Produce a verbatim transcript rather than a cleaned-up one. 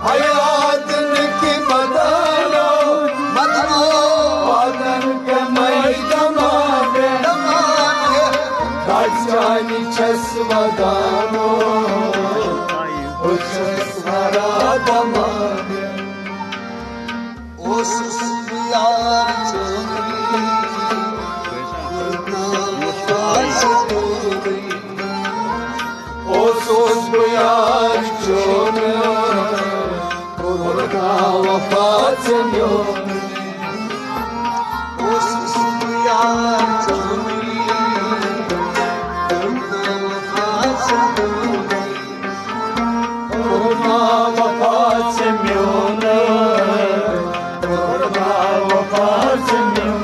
حیاتن کی مدانو، مدانو، وادن کے میدان میں، دچانی چس ودانو، بہٕ چھُس ہرا دمان۔ اوسُس بہٕ یار چون، اوسُس بہٕ یار چون، کوٚر نا وفا ژےٚ میون۔ اوسُس بہٕ یار چون، کوٚر نا وفا ژےٚ میون۔ کوٚر نا وفا ژےٚ میون، کوٚر نا وفا ژےٚ میون۔